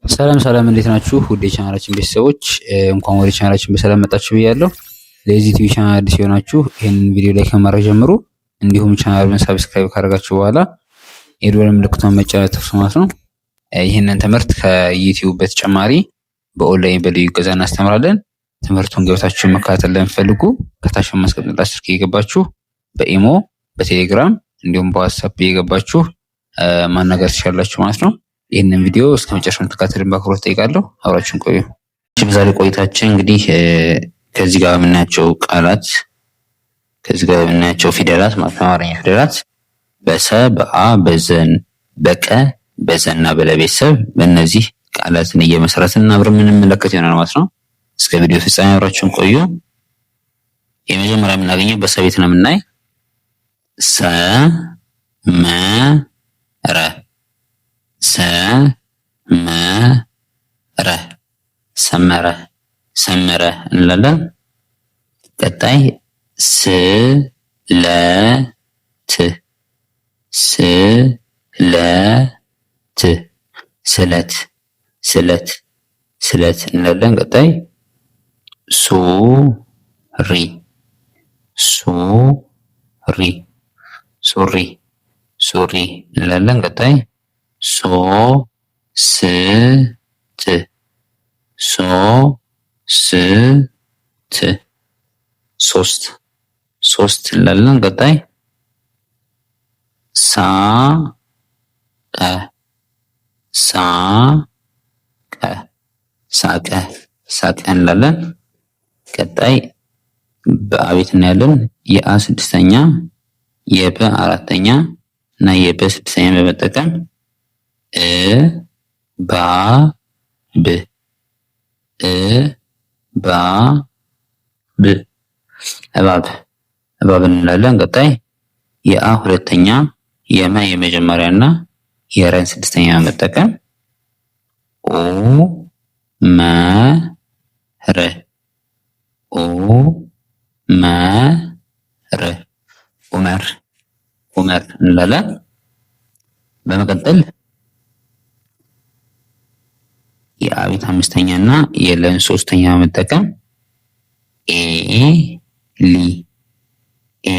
ሰላም ሰላም፣ እንዴት ናችሁ? ውድ የቻናላችን ቤተሰቦች እንኳን ወደ ቻናላችን በሰላም መጣችሁ ብያለሁ። ለዚህ ዩቲዩብ ቻናል አዲስ የሆናችሁ ይህንን ቪዲዮ like ከማድረግ ጀምሩ። እንዲሁም ቻናሉን subscribe ካደረጋችሁ በኋላ የደወል ምልክቷን መጫን አትርሱ ማለት ነው። ይህንን ትምህርት ከዩቲዩብ በተጨማሪ በኦንላይን በልዩ እገዛ እናስተምራለን። ትምህርቱን ገብታችሁ መከታተል ለምትፈልጉ ከታች በማስቀምጥላችሁ ስልክ እየገባችሁ በኢሞ፣ በቴሌግራም እንዲሁም በዋትሳፕ እየገባችሁ ማናገር ትችላላችሁ ማለት ነው። ይህንን ቪዲዮ እስከ መጨረሻው እንድትከታተሉን በአክብሮት እጠይቃለሁ። አብራችሁን ቆዩ። በዛሬ ቆይታችን እንግዲህ ከዚህ ጋር የምናያቸው ቃላት፣ ከዚህ ጋር የምናያቸው ፊደላት ማለት ነው፣ አማርኛ ፊደላት በሰ፣ በአ፣ በዘን፣ በቀ፣ በዘና በለቤተሰብ በእነዚህ ቃላትን እየመሰረትን አብረን የምንመለከት ይሆናል ማለት ነው። እስከ ቪዲዮ ፍጻሜ አብራችሁን ቆዩ። የመጀመሪያ የምናገኘው በሰ ቤት ነው የምናይ፣ ሰ መ ረ፣ ሰ መ ረ፣ ሰመረ፣ ሰመረ እንላለን። ቀጣይ ስ ለ ት፣ ስ ለ ት፣ ስለት፣ ስለት፣ ስለት እንላለን። ቀጣይ ሱ ሪ፣ ሱ ሪ፣ ሱሪ፣ ሱሪ እንላለን። ቀጣይ ሶ ስ ት፣ ሶ ስ ት፣ ሶስት፣ ሶስት እንላለን። ቀጣይ ሳ ቀ፣ ሳ ቀ፣ ሳቀ፣ ሳቀ እንላለን። ቀጣይ በአቤት እናያለን። የአ ስድስተኛ፣ የበ አራተኛ እና የበ ስድስተኛ በመጠቀም እ ባ ብ፣ እ ባ ብ፣ እባብ፣ እባብ እንላለን። ቀጣይ የአ ሁለተኛ፣ የመ የመጀመሪያ እና የረን ስድስተኛ በመጠቀም ኦ መ ር፣ ኦ መ ር፣ ኡመር፣ ኡመር እንላለን። በመቀጠል የአቤት አምስተኛ እና የለን ሶስተኛ በመጠቀም ኤ ሊ፣ ኤ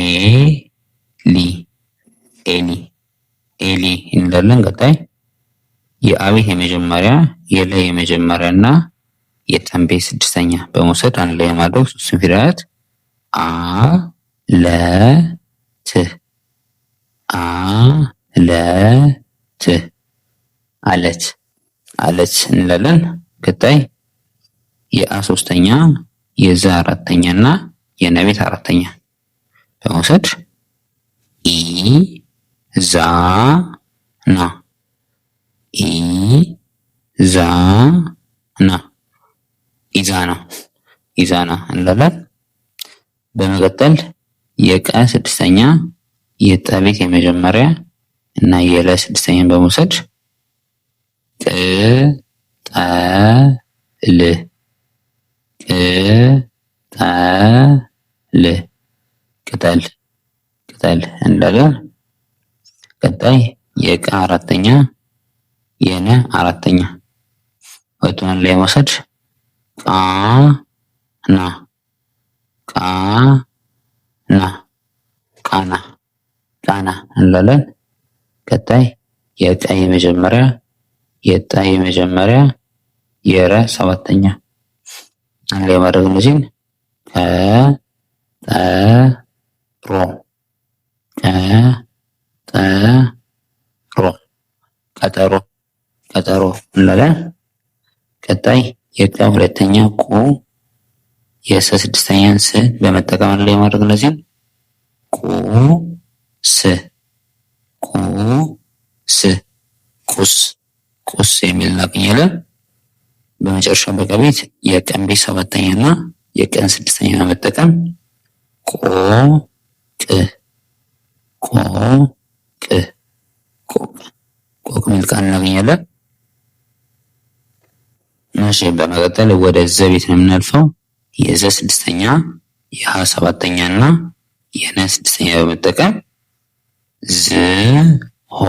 ሊ፣ ኤሊ፣ ኤሊ እንላለን። ቀጣይ የአቤት የመጀመሪያ፣ የለ የመጀመሪያ እና የተንቤ ስድስተኛ በመውሰድ አንድ ላይ ማድረግ ሶስቱን ፊደላት አ ለ ት፣ አ ለ ት፣ አለት፣ አለት እንላለን። ቀጣይ የአ ሶስተኛ፣ የዘ አራተኛ እና የነቤት አራተኛ በመውሰድ ኢ ዛ ና፣ ኢ ዛ ና፣ ኢዛና፣ ኢዛና እንላለን። በመቀጠል የቀ ስድስተኛ፣ የጠ ቤት የመጀመሪያ እና የለ ስድስተኛን በመውሰድ ቅ ጠ ል፣ ቅ ጠ ል፣ ቅጠል፣ ቅጠል እንላለን። ቀጣይ የቀ አራተኛ፣ የነ አራተኛ ሁለቱን ላይ መውሰድ ቃ ና፣ ቃ ና፣ ቃና፣ ቃና እንላለን። ቀጣይ የቀ የመጀመሪያ፣ የጠ የመጀመሪያ፣ የረ ሰባተኛ አንድ ላይ ማድረግ እነዚህን ከ ጠ ሮ፣ ቀ ጠ ሮ፣ ቀጠሮ፣ ቀጠሮ እንላለን። ቀጣይ የቀ ሁለተኛ ቁ፣ የሰ ስድስተኛን ስ በመጠቀም አንድ ላይ ማድረግ እነዚህን ቁ ስ፣ ቁ ስ፣ ቁስ፣ ቁስ የሚል እናገኛለን። በመጨረሻ በቀቤት የቀን ቤት ሰባተኛ እና የቀን ስድስተኛ በመጠቀም ቆ ቅ፣ ቆ ቅ፣ ቆቅ፣ ቆቅ የሚል ቃል እናገኛለን። እሺ በመቀጠል ወደ ዘ ቤት ነው የምናልፈው። የዘ ስድስተኛ፣ የሀ ሰባተኛ እና የነ ስድስተኛ በመጠቀም ዝ ሆ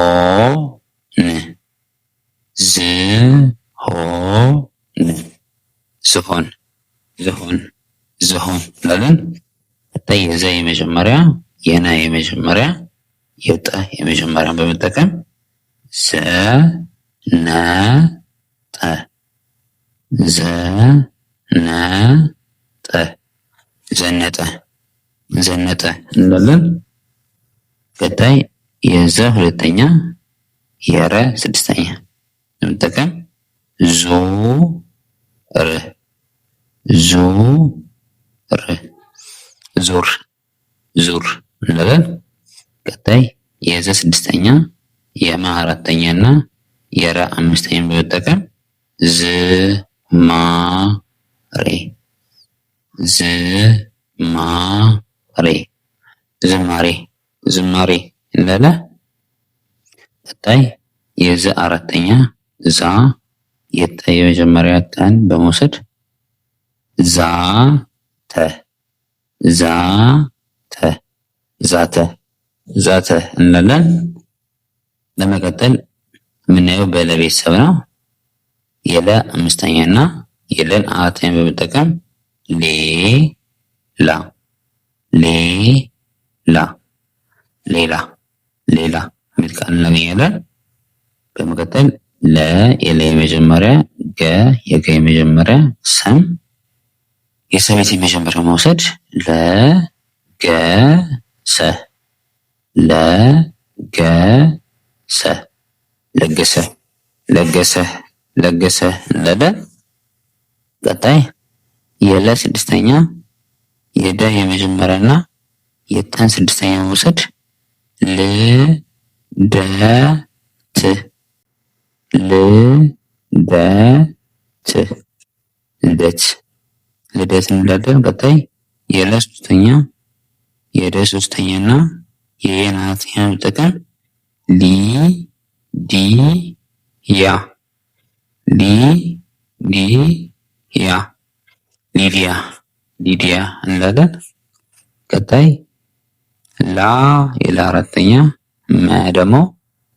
ን፣ ዝ ሆ ን ዝሆን ዝሆን ዝሆን እንላለን። ቀጣይ የዘ የመጀመሪያ፣ የነ የመጀመሪያ፣ የጠ የመጀመሪያን በመጠቀም ዘ ነ ጠ ዘ ነ ጠ ዘነጠ ዘነጠ እንላለን። ቀጣይ የዘ ሁለተኛ፣ የረ ስድስተኛ በመጠቀም ዙ ር ዙ ር ዙር ዙር እንላለን። ቀጣይ የዘ ስድስተኛ፣ የመ አራተኛ እና የረ አምስተኛ በመጠቀም ዝ ማ ሬ ዝ ማ ሬ ዝማሬ ዝማሬ እንላለን። ቀጣይ የዘ አራተኛ፣ ዛ የጠ የመጀመሪያ ጠን በመውሰድ ዛ ተ ዛ ተ ዛተ ዛተ እንላለን። ለመቀጠል የምናየው በለ ቤተሰብ ነው። የለ አምስተኛ እና የለን አራተኛ በመጠቀም ሌ ላ ሌ ላ ሌላ ሌላ የሚል ቃል እናገኛለን። በመቀጠል ለ የለ የመጀመሪያ፣ ገ የገ የመጀመሪያ፣ ሰም የሰቤት የመጀመሪያ መውሰድ ለ ገ ሰ ለ ገ ሰ ለገሰ ለገሰ ለገሰ እንላለን። ቀጣይ የለ ስድስተኛ፣ የደ የመጀመሪያና የተን ስድስተኛ መውሰድ ል ደ ት ል ደ ት ልደት ልደት እንላለን። ቀጣይ የለ ሶስተኛ፣ የደ ሶስተኛ እና የየን አራተኛ መጠቀም ሊ ዲ ያ ሊ ዲ ያ ሊዲያ ሊዲያ እንላለን። ቀጣይ ላ የለ አራተኛ፣ መ ደግሞ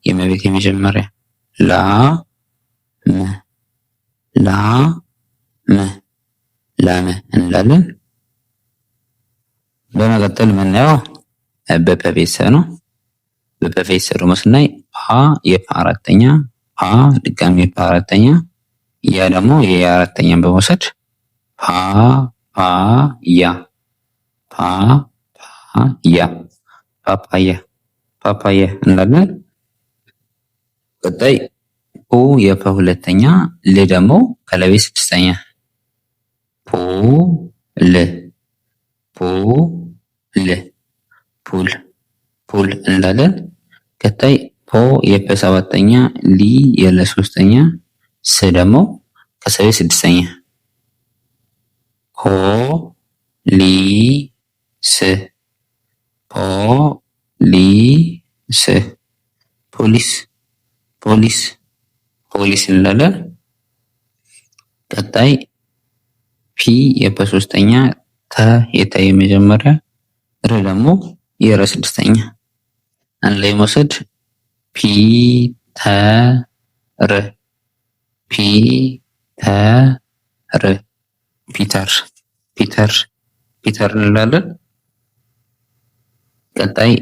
የመቤት የመጀመሪያ ላ መ ላ መ ላመ እንላለን። በመቀጠል የምናየው በፐ ቤተሰብ ነው። በፐ ቤተሰብ ደግሞ ስናይ ፓ የፐ አራተኛ፣ ፓ ድጋሚ የፐ አራተኛ፣ ያ ደግሞ የየ አራተኛን በመውሰድ ፓ ፓ ያ ፓ ፓ ያ ፓፓያ ፓፓያ እንላለን። ቀጣይ ፑ የፐ ሁለተኛ፣ ል ደግሞ ከለቤት ስድስተኛ ፑ ል ፑ ል ፑል ፑል እንላለን። ቀጣይ ፖ የፐ ሰባተኛ፣ ሊ የለ ሶስተኛ፣ ስ ደግሞ ከሰቤት ስድስተኛ ፖ ሊ ስ ፖ ሊ ስ ፖሊስ ፖሊስ ፖሊስ እንላለን። ቀጣይ ፒ የፐ ሶስተኛ፣ ተ የተ የመጀመሪያ፣ ር ደግሞ የረ ስድስተኛ አንድ ላይ መውሰድ ፒ ተ ር ፒ ተ ር ፒተር ፒተር ፒተር እንላለን። ቀጣይ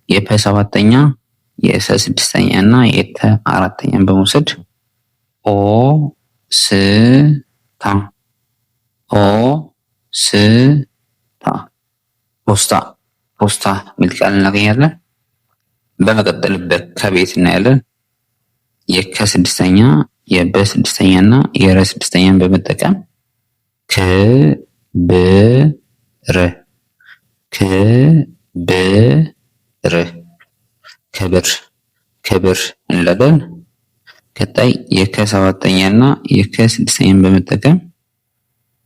የፐ ሰባተኛ፣ የሰ ስድስተኛ እና የተ አራተኛን በመውሰድ ኦ ስ ታ ኦ ስ ታ ፖስታ ፖስታ የሚል ቃል እናገኛለን። በመቀጠል በከ ቤት እናያለን። የከ ስድስተኛ፣ የበ ስድስተኛ እና የረ ስድስተኛን በመጠቀም ክ ብ ር ክ ብ ር ክብር ክብር እንላለን። ቀጣይ የከ ሰባተኛ እና የከ ስድስተኛን በመጠቀም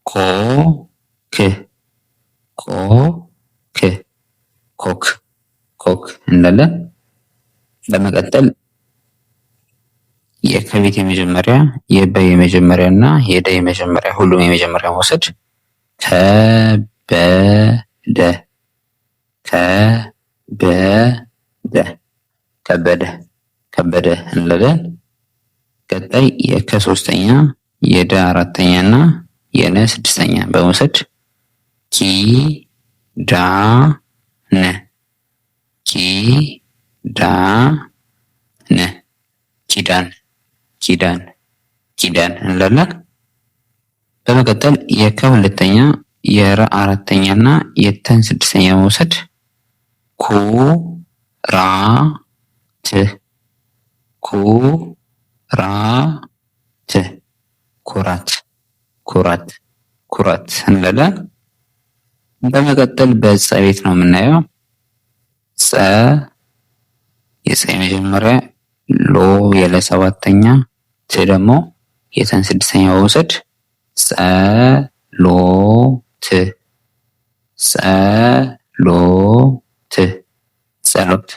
ኮ ክ ኮ ክ ኮክ ኮክ እንላለን። በመቀጠል የከቤት የመጀመሪያ፣ የበ የመጀመሪያ እና የደ የመጀመሪያ ሁሉም የመጀመሪያ መውሰድ ከበደ ከበደ ከበደ ከበደ እንላለን። ቀጣይ የከ ሶስተኛ የደ አራተኛ እና የነ ስድስተኛ በመውሰድ ኪ ዳ ነ ኪ ዳ ነ ኪዳን ኪዳን ኪዳን እንላለን። በመቀጠል የከ ሁለተኛ የረ አራተኛ እና የተን ስድስተኛ በመውሰድ ኩ ራ ት ኩ ራ ት ኩራት ኩራት ኩራት እንላለን። በመቀጠል በፀ ቤት ነው የምናየው። ፀ የፀ የመጀመሪያ ሎ የለ ሰባተኛ ት ደግሞ የተን ስድስተኛ በመውሰድ ፀ ሎ ት ፀ ሎ ት ጸሎት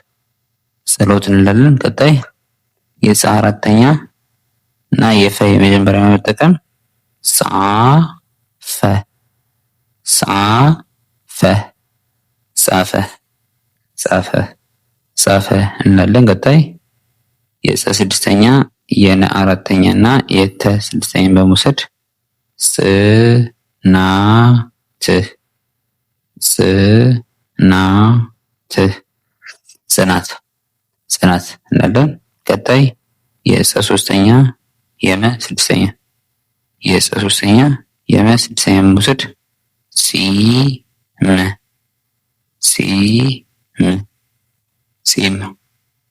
ጸሎት እንላለን። ቀጣይ የፀ አራተኛ እና የፈ የመጀመሪያ በመጠቀም ጻ ፈ ጻ ፈ ጻፈ ጻፈ ጻፈ እንላለን። ቀጣይ የፀ ስድስተኛ የነ አራተኛ እና የተ ስድስተኛን በመውሰድ ጽናት ጽናት ጽናት ጽናት እንላለን። ቀጣይ የፀ ሶስተኛ የመ ስድስተኛ የፀ ሶስተኛ የመ ስድስተኛ በመውሰድ ጺም ጺም ጺም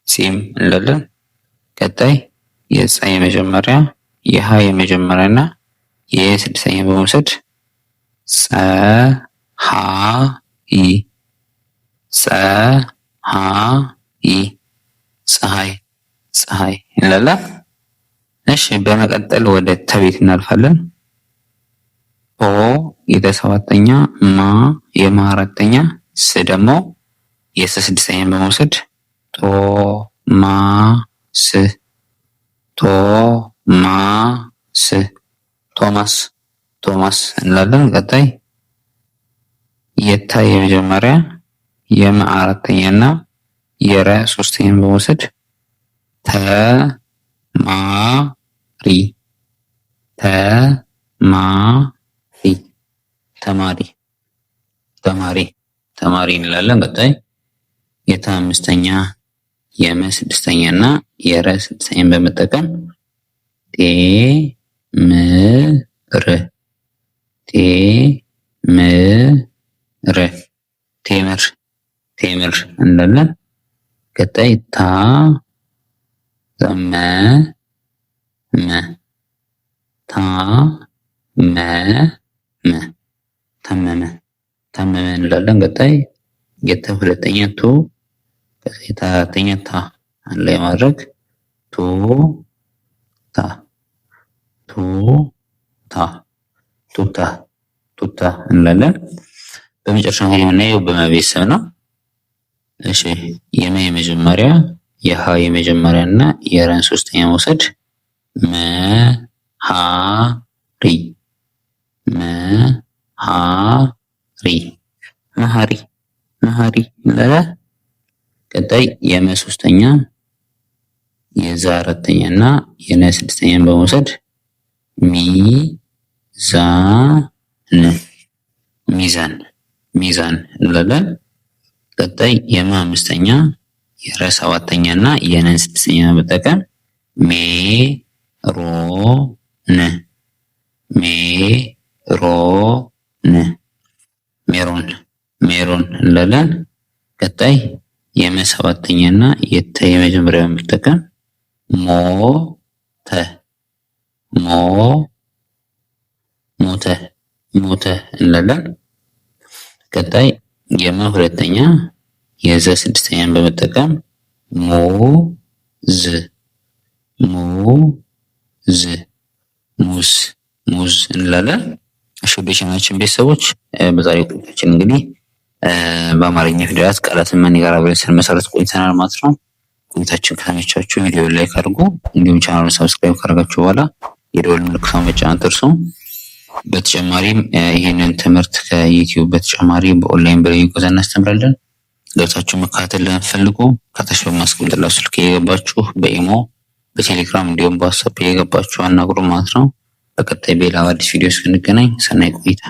ጺም እንላለን። ቀጣይ የፀ የመጀመሪያ የሀ የመጀመሪያ እና የስድስተኛ በመውሰድ ፀሐይ ፀሐይ ፀሐይ ፀሐይ እንላለን። እሺ በመቀጠል ወደ ተ ቤት እናልፋለን። ኦ የተ ሰባተኛ ማ የመ አራተኛ ስ ደግሞ የሰ ስድስተኛ በመውሰድ ቶ ማ ስ ቶ ማ ስ ቶማስ ቶማስ እንላለን። ቀጣይ የተ የመጀመሪያ የመ አራተኛ እና የረ ሶስተኛን በመውሰድ ተማሪ ተማሪ ተማሪ ተማሪ ተማሪ እንላለን። ቀጣይ የተ አምስተኛ የመ ስድስተኛ እና የረ ስድስተኛን በመጠቀም ቴምር ቴምር ቴምር ቴምር እንላለን። ቀጣይ ታ መ መ ታ መ መ ታመመ ታመመ እንላለን። ቀጣይ የተ ሁለተኛ ቱ የተ አራተኛ ታ አንድ ላይ ማድረግ ቱ ታ ቱ ታ ቱታ ቱታ እንላለን። በመጨረሻ እንግዲህ የምናየው በመ ቤተሰብ ነው። እሺ የመ የመጀመሪያ የሀ የመጀመሪያ እና የረን ሶስተኛ መውሰድ መሀሪ መሀሪ መሀሪ መሀሪ እንላለን። ቀጣይ የመ ሶስተኛ የዘ አራተኛ እና የነ ስድስተኛን በመውሰድ ሚዛን ሚዛን ሚዛን እንላለን። ቀጣይ የመ አምስተኛ የረ ሰባተኛ እና የነን ስድስተኛ በመጠቀም ሜሮን ሜሮን ሜሮን ሜሮን እንላለን። ቀጣይ የመ ሰባተኛ እና የተ የመጀመሪያ በመጠቀም ሞተ ሞ ሞተ ሞተ እንላለን። ቀጣይ የመ ሁለተኛ የዘ ስድስተኛን በመጠቀም ሙዝ ሙዝ ሙዝ ሙዝ እንላለን። እሺ ውድ የቻናላችን ቤተሰቦች በዛሬው ቆይታችን እንግዲህ በአማርኛ ፊደላት ቃላትን መን ጋር ብለን ስንመሰርት ቆይተናል ማለት ነው። ቆይታችን ከተመቻችሁ ቪዲዮ like አድርጉ፣ እንዲሁም ቻናሉን subscribe ካደረጋችሁ በኋላ የደወል ምልክቷን መጫን አትርሱ። በተጨማሪም ይህንን ትምህርት ከዩቲዩብ በተጨማሪ በኦንላይን በልዩ እገዛ እናስተምራለን። ገብታችሁ መከታተል ለምትፈልጉ ከታች በማስቀምጥላችሁ ስልክ እየገባችሁ በኢሞ በቴሌግራም እንዲሁም በዋትስአፕ እየገባችሁ አናግሩ ማለት ነው። በቀጣይ በሌላ አዲስ ቪዲዮ እስክንገናኝ ሰናይ ቆይታ።